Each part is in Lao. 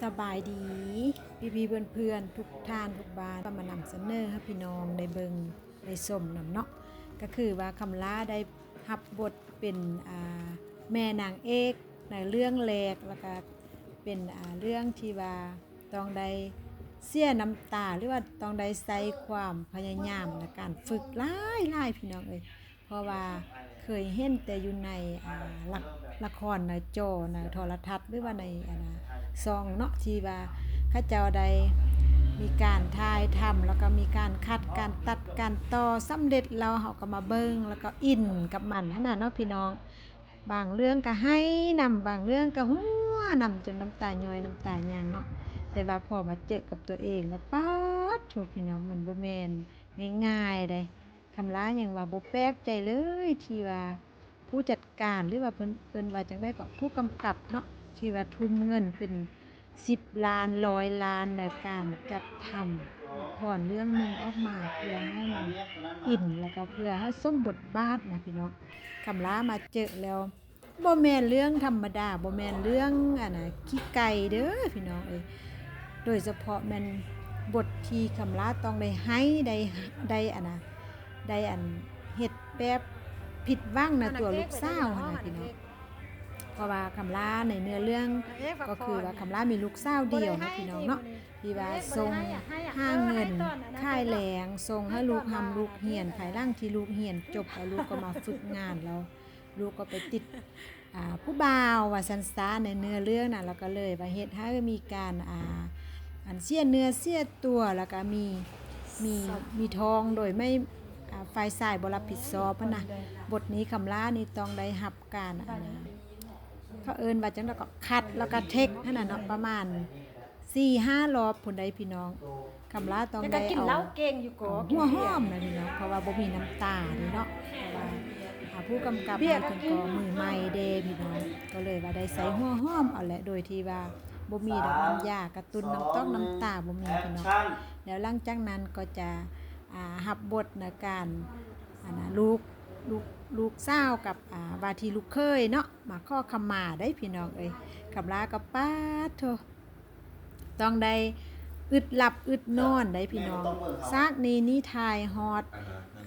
ສະບາຍດີພີ່ໆເພື່ອນໆທຸກທ່ານທຸກບ້ານ ມານຳສະເໜີໃຫ້ພີ່ນ້ອງໄດ້ເບິ່ງໄດ້ຊົມນຳເນາະ. ກໍຄືວ່າຄຳລາໄດ້ຮັບບົດເປັນ ອ່າ ແມ່ນາງເອກໃນເລື່ອງແລກ ແລ້ວກໍເປັນ ອ່າ ເລື່ອງທີ່ວ່າຕ້ອງໄດ້ເສຍນ້ຳຕາ ຫຼືວ່າຕ້ອງໄດ້ໃຊ້ຄວາມພະຍາຍາມ ແລະ ການຝຶກຫຼາຍໆ ພີ່ນ້ອງເອີຍ. ເພາະວ່າເຄີຍເຫັນແຕ່ຢູ່ໃນ ອ່າ ລະ ລະຄອນໃນຈໍ ໃນໂທລະທັດ ຫຼືວ່າໃນ ອັນນະ ຊ່ອງເນາະ ທີ່ວ່າເຂົາເຈົ້າໄດ້ມີການຖ່າຍທຳ ແລ້ວກໍມີການຄັດ ການຕັດ ການຕໍ່ສຳເລັດແລ້ວ ເຮົາກໍມາເບິ່ງ ແລ້ວກໍອິນກັບມັນຫັ້ນນະເນາະພີ່ນ້ອງ. ບາງເລື່ອງກໍໄຫ້ນຳ ບາງເລື່ອງກໍຫົວນຳ ຈົນນ້ຳຕາຍ້ອຍນ້ຳຕາຫຍັງເນາະ. ແຕ່ວ່າພໍມາເຈີກັບຕົວເອງແລ້ວ ປາດໂທ້ ພີ່ນ້ອງ ມັນບໍ່ແມ່ນງ່າຍໆເດ້. ຄຳລາຍັງວ່າບໍ່ແປກໃຈເລີຍ ທີ່ວ່າຜູ້ຈັດການ ຫຼືວ່າເພິ່ນເອີ້ນວ່າຈັ່ງໃດເກາະ ຜູ້ກຳກັບເນາະ ທີ່ວ່າທຸ່ມເງິນເປັນສິບລ້ານ ຮ້ອຍລ້ານ ໃນການຈັດທຳລະຄອນເລື່ອງໜຶ່ງອອກມາ ເພື່ອໃຫ້ມັນອິນ ແລ້ວກໍເພື່ອໃຫ້ສົມບົດບາດນະພີ່ນ້ອງ. ຄຳລາມາເຈີແລ້ວ ບໍ່ແມ່ນເລື່ອງທຳມະດາ ບໍ່ແມ່ນເລື່ອງ ອັນນະ ຂີ້ໄກ່ເດີພີ່ນ້ອງເອີຍ. ໂດຍສະເພາະແມ່ນບົດທີ່ຄຳລາຕ້ອງໄດ້ໄຫ້ ໄດ້ ໄດ້ ອັນນະ ໄດ້ ອັນ ເຮັດແບບຜິດຫວັງໃນຕົວລູກສາວຫັ້ນນະພີ່ນ້ອງ. ເພາະວ່າຄຳລາໃນເນື້ອເລື່ອງກໍຄືວ່າຄຳລາມີລູກສາວດຽວນະພີ່ນ້ອງເນາະ ທີ່ວ່າສົ່ງ ຫາເງິນຂາຍແລງ ສົ່ງໃຫ້ລູກຮ່ຳລູກຮຽນ. ພາຍຫຼັງທີ່ລູກຮຽນຈົບແລ້ວ ລູກກໍມາຝຶກງານແລ້ວ ລູກກໍໄປຕິດ ອ່າ ຜູ້ບ່າວວ່າຊັ້ນຊະ ໃນເນື້ອເລື່ອງນະ. ແລ້ວກໍເລີຍວ່າເຮັດໃຫ້ມີການ ອ່າ ອັນເສຍເນື້ອເສຍຕົວ ແລ້ວກໍມີ ມີ ມີທ້ອງໂດຍໄມ່ ອ່າ ຝ່າຍຊາຍບໍ່ຮັບຜິດຊອບຫັ້ນນະ. ບົດນີ້ຄຳລານີ້ຕ້ອງໄດ້ຮັບການ ອັນນະ ເຂົາເອີ້ນວ່າຈັ່ງໃດເກາະ ຄັດ ແລ້ວກໍເທັກຫັ້ນນະເນາະ ປະມານສີ່ຫ້າລອບພຸ້ນໃດ໋ພີ່ນ້ອງ. ຄຳລາຕ້ອງໄດ້ເອົາຫົວຫອມນະພີ່ນ້ອງ ເພາະວ່າບໍ່ມີນ້ຳຕາເດ້ເນາະ. ເພາະວ່າ ອ່າ ຜູ້ກຳກັບນີ້ເພິ່ນກໍມືໃໝ່ເດ້ພີ່ນ້ອງ ກໍເລີຍວ່າໄດ້ໃສ່ຫົວຫອມເອົາແຫຼະ ໂດຍທີ່ວ່າບໍ່ມີດອກນ້ຳຢາກະຕຸ້ນນ້ຳຕອກນ້ຳຕາ ບໍ່ມີພີ່ນ້ອງ. ແລ້ວຫຼັງຈາກນັ້ນກໍຈະ ອ່າ ຮັບບົດໃນການ ອັນນະ ລູກ ລູກ ລູກສາວກັບ ອ່າ ວ່າທີ່ລູກເຂີຍເນາະ ມາຂໍຂະໝາໄດ໋ພີ່ນ້ອງເອີຍ. ຄຳລາກໍປາດໂທ້ ຕ້ອງໄດ້ອຶດຫຼັບອຶດນອນໄດ໋ພີ່ນ້ອງ. ສາກນີ້ນີ້ຖ່າຍຮອດ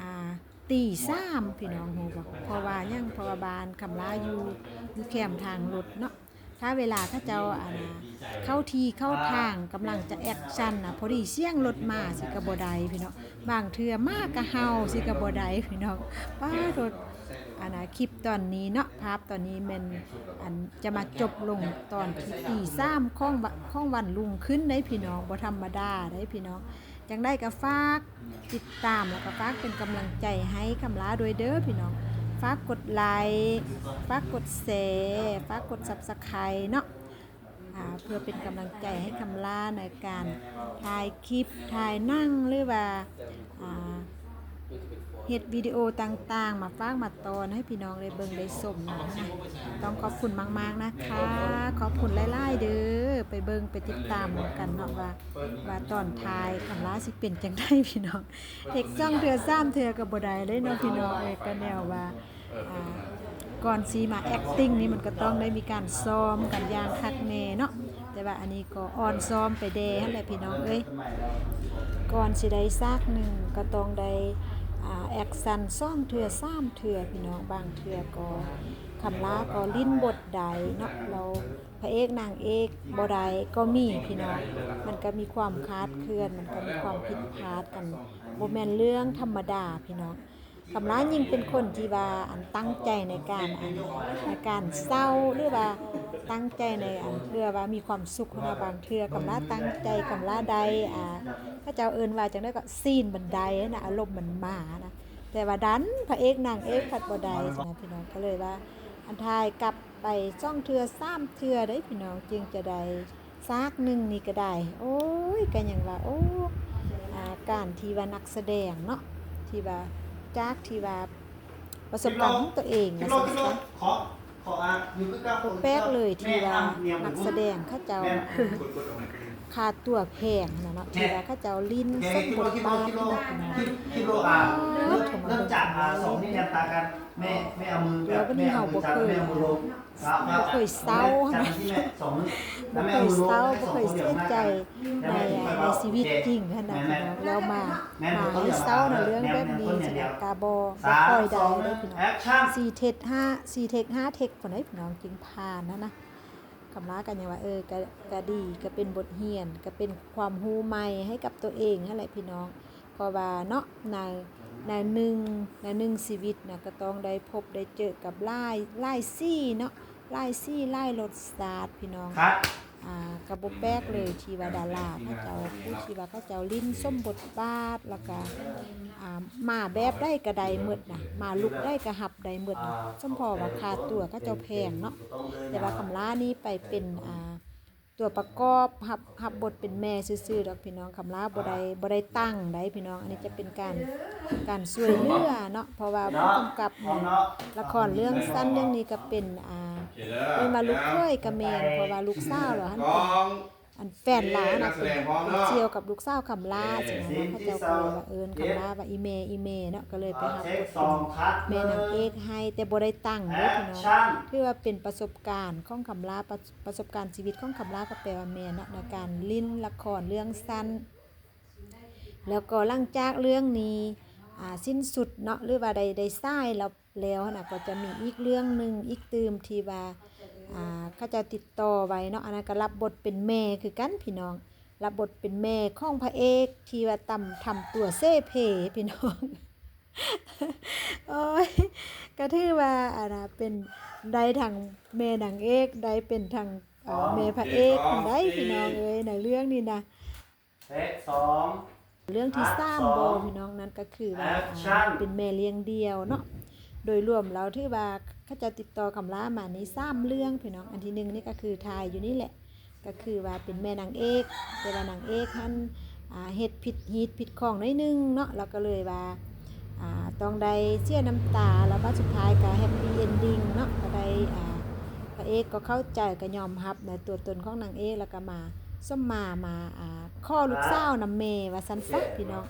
ອ່າ ຕີສາມພີ່ນ້ອງຮູ້ບໍ່? ເພາະວ່າຫຍັງ? ເພາະວ່າບ້ານຄຳລາຢູ່ ຢູ່ແຄມທາງລົດເນາະ. ຖ້າເວລາເຂົາເຈົ້າ ອັນນະ ເຂົ້າທີ່ເຂົ້າທາງ ກຳລັງຈະແອັກຊັນນະ ພໍດີສຽງລົດມາຊິກະບໍ່ໄດ້ພີ່ນ້ອງ. ບາງເທື່ອໝາກະເຫົ່າຊິກະບໍ່ໄດ້ພີ່ນ້ອງ. ປາໂທ້ ອັນນະ ຄລິບຕອນນີ້ເນາະ ພາບຕອນນີ້ແມ່ນ ອັນ ຈະມາຈົບລົງຕອນທີ່ຕີສາມຂອງວະ ຂອງວັນລຸງຂຶ້ນໄດ໋ພີ່ນ້ອງ ບໍ່ທຳມະດາໄດ໋ພີ່ນ້ອງ. ຈັ່ງໃດກໍຝາກຕິດຕາມ ແລ້ວກໍຝາກເປັນກຳລັງໃຈໃຫ້ຄຳລາດ້ວຍເດີພີ່ນ້ອງ. ຝາກກົດໄລ ຝາກກົດແຊ ຝາກກົດຊັບສະໄຄຣເນາະ ອ່າ ເພື່ອເປັນກຳລັງໃຈໃຫ້ຄຳລາໃນການຖ່າຍຄລິບ ຖ່າຍໜັງ ຫຼືວ່າ ອ່າ ເຮັດວິດີໂອຕ່າງໆ ມາຝາກມາຕ້ອນໃຫ້ພີ່ນ້ອງໄດ້ເບິ່ງໄດ້ຊົມນຳນະ. ຕ້ອງຂອບຄຸນມາກໆນະຄະ ຂອບຄຸນຫຼາຍໆເດີ. ໄປເບິ່ງໄປຕິດຕາມນຳກັນເນາະວ່າ ວ່າຕອນທ້າຍຄຳລາຊິເປັນຈັ່ງໃດພີ່ນ້ອງ. ເຮັດສອງເທື່ອສາມເທື່ອກໍບໍ່ໄດ້ເດ້ເນາະພີ່ນ້ອງເອີຍ. ກໍແນວວ່າ ອ່າ ກ່ອນຊິມາແອັກຕິງນີ້ ມັນກໍຕ້ອງໄດ້ມີການຊ້ອມກັນຢ່າງຄັກແນ່ເນາະ. ແຕ່ວ່າອັນນີ້ກໍອ່ອນຊ້ອມໄປແດ່ຫັ້ນແຫຼະພີ່ນ້ອງເອີຍ. ກ່ອນຊິໄດ້ສາກໜຶ່ງກໍຕ້ອງໄດ້ ອ່າ ແອັກຊັນສອງເທື່ອສາມເທື່ອພີ່ນ້ອງ. ບາງເທື່ອກໍ ຄຳລາກໍຫຼິ້ນບົດໄດ້ເນາະ ແລ້ວພະເອກນາງເອກບໍ່ໄດ້ກໍມີພີ່ນ້ອງ. ມັນກໍມີຄວາມຄາດເຄື່ອນ ມັນກໍມີຄວາມຜິດພາດກັນ ບໍ່ແມ່ນເລື່ອງທຳມະດາພີ່ນ້ອງ. ຄຳລາຍິ່ງເປັນຄົນທີ່ວ່າ ອັນ ຕັ້ງໃຈໃນການ ອັນ ໃນການເຊົາ ຫຼືວ່າຕັ້ງໃຈໃນ ອັນ ເພື່ອວ່າມີຄວາມສຸກຫັ້ນນະ. ບາງເທື່ອຄຳລາຕັ້ງໃຈ ຄຳລາໄດ້ ອ່າ ເຂົາເຈົ້າເອີ້ນວ່າຈັ່ງໃດເກາະ ປີນບັນໄດຫັ້ນນະ ອາລົມມັນມານະ. ແຕ່ວ່າດັນພະເອກນາງເອກພັດບໍ່ໄດ້ຊັ້ນນະພີ່ນ້ອງ. ກໍເລີຍວ່າ ອັນ ຖ່າຍກັບໄປສອງເທື່ອສາມເທື່ອເດ້ພີ່ນ້ອງ ຈຶ່ງຈະໄດ້ ສາກໜຶ່ງນີ້ກໍໄດ້. ໂອ້ຍ ກໍຍັງວ່າ ໂອ້ ອ່າ ການທີ່ວ່ານັກສະແດງເນາະ ທີ່ວ່າ ຈາກທີ່ວ່າປະສົບການຂອງຕົວເອງວ່າຊັ້ນຊະ ບໍ່ແປກເລີຍທີ່ວ່ານັກສະແດງເຂົາເຈົ້າ ຄ່າຕົ໋ວແພງຫັ້ນນະເນາະ ທີ່ວ່າເຂົາເຈົ້າຫຼິ້ນສົມບົດບາດຫັ້ນນະພີ່ນ້ອງ. ຄິດ ຄິດໂລ ອ່າ ເລີ່ມ ເລີ່ມຈາກ ອ່າ ສອງນິ້ວແນມຕາກັນ ແມ່ ແມ່ເອົາມືແບບ ແມ່ເອົາມືຈັບ ແມ່ເອົາມືລົງ ບໍ່ເຄີຍເຊົາຫັ້ນນະ ບໍ່ເຄີຍເຊົາ ບໍ່ເຄີຍເສຍໃຈໃນ ໃນຊີວິດຈິງຫັ້ນນະພີ່ນ້ອງ. ແລ້ວມາ ມາໃຫ້ເຊົານະ ເລື່ອງແບບນີ້ຊີ້ນະ ກະບໍ່ ບໍ່ຄ່ອຍໄດ້ເດ້ພີ່ນ້ອງ. ສີ່ເທັກ ຫ້າ ສີ່ເທັກ ຫ້າເທັກພຸ້ນໃດ໋ພີ່ນ້ອງ ຈຶ່ງຜ່ານຫັ້ນນະ. ຄຳລາກໍຍັງວ່າ ເອີ ກໍ ກໍດີ ກໍເປັນບົດຮຽນ ກໍເປັນຄວາມຮູ້ໃໝ່ໃຫ້ກັບຕົວເອງຫັ້ນແຫຼະພີ່ນ້ອງ. ເພາະວ່າເນາະ ໃນ ໃນໜຶ່ງ ໃນໜຶ່ງຊີວິດນະ ກໍຕ້ອງໄດ້ພົບໄດ້ເຈີກັບຫຼາຍ ຫຼາຍສີເນາະ ຫຼາຍສີ ຫຼາຍລົດຊາດພີ່ນ້ອງ. ອ່າ ກໍບໍ່ແປກເລີຍທີ່ວ່າດາລາເຂົາເຈົ້າ ຜູ້ທີ່ວ່າເຂົາເຈົ້າຫຼິ້ນສົມບົດບາດ ແລ້ວກໍ ອ່າ ມາແບບໃດກໍໄດ້ໝົດນະ ມາລຸກໃດກໍຮັບໄດ້ໝົດນະ ສົມພໍວ່າຄ່າຕົ໋ວເຂົາເຈົ້າແພງເນາະ. ແຕ່ວ່າຄຳລານີ້ໄປເປັນ ອ່າ ຕົວປະກອບ ຮັບ ຮັບບົດເປັນແມ່ຊື່ໆດອກພີ່ນ້ອງ. ຄຳລາບໍ່ໄດ້ ບໍ່ໄດ້ຕັ້ງໃດ໋ພີ່ນ້ອງ ອັນນີ້ຈະເປັນການ ການຊ່ວຍເຫຼືອເນາະ ເພາະວ່າຜູ້ກຳກັບລະຄອນເລື່ອງສັ້ນເລື່ອງນີ້ກໍເປັນ ອ່າ ເອີ້ນວ່າລູກເຂີຍກໍແມ່ນ ເພາະວ່າລູກສາວລາວຫັ້ນເປັນ ອັນແຟນລາວຫັ້ນນະ ເປັນ ເປັນສ່ຽວກັບລູກສາວຄຳລາຊີ້ນະ. ເຂົາເຈົ້າກໍເອີ້ນຄຳລາວ່າອີ່ແມ່ ອີ່ແມ່ເນາະ ກໍເລີຍໄປຮັບບົດເປັນແມ່ນາງເອກໃຫ້ ແຕ່ບໍ່ໄດ້ຕັ້ງເດ້ພີ່ນ້ອງ. ຖືວ່າເປັນປະສົບການຂອງຄຳລາ ປະ ປະສົບການຊີວິດຂອງຄຳລາກໍແປວ່າແມ່ນເນາະ ໃນການຫຼິ້ນລະຄອນເລື່ອງສັ້ນ. ແລ້ວກໍຫຼັງຈາກເລື່ອງນີ້ ອ່າ ສິ້ນສຸດເນາະ ຫຼືວ່າໄດ້ ໄດ້ສາຍແລ້ວ ແລ້ວຫັ້ນນະ ກໍຈະມີອີກເລື່ອງໜຶ່ງອີກຕື່ມທີ່ວ່າ ອ່າ ເຂົາເຈົ້າຕິດຕໍ່ໄວ້ເນາະ ອັນນັ້ນກໍຮັບບົດເປັນແມ່ຄືກັນພີ່ນ້ອງ. ຮັບບົດເປັນແມ່ຂອງພະເອກທີ່ວ່າຕຳ ທຳຕົວເສເພພີ່ນ້ອງ. ໂອ້ຍ ກໍຖືວ່າ ອັນນະ ເປັນ ໄດ້ທັງແມ່ນາງເອກ ໄດ້ເປັນທັງ ເອີ ແມ່ພະເອກພຸ້ນໃດ໋ພີ່ນ້ອງເອີຍ ໃນເລື່ອງນີ້ນະ. ເລື່ອງທີສາມບໍ່ພີ່ນ້ອງ ນັ້ນກໍຄືວ່າ ເປັນແມ່ລ້ຽງດ່ຽວເນາະ. ໂດຍລວມແລ້ວຖືວ່າເຂົາເຈົ້າຕິດຕໍ່ຄຳລາມານີ້ສາມເລື່ອງພີ່ນ້ອງ. ອັນທີໜຶ່ງນີ້ກໍຄືຖ່າຍຢູ່ນີ້ແຫຼະ ກໍຄືວ່າເປັນແມ່ນາງເອກ ແຕ່ວ່ານາງເອກຫັ້ນ ອ່າ ເຮັດຜິດຮີດຜິດຂ້ອງໜ້ອຍໜຶ່ງເນາະ ລາວກໍເລີຍວ່າ ອ່າ ຕ້ອງໄດ້ເສຍນ້ຳຕາ ແລ້ວບັດສຸດທ້າຍກໍ happy ending ເນາະ ກໍໄດ້ ອ່າ ພະເອກກໍເຂົ້າໃຈ ກໍຍອມຮັບໃນຕົວຕົນຂອງນາງເອກ ແລ້ວກໍມາສົມມາ ມາ ອ່າ ຂໍລູກສາວນຳແມ່ວ່າຊັ້ນຊະພີ່ນ້ອງ.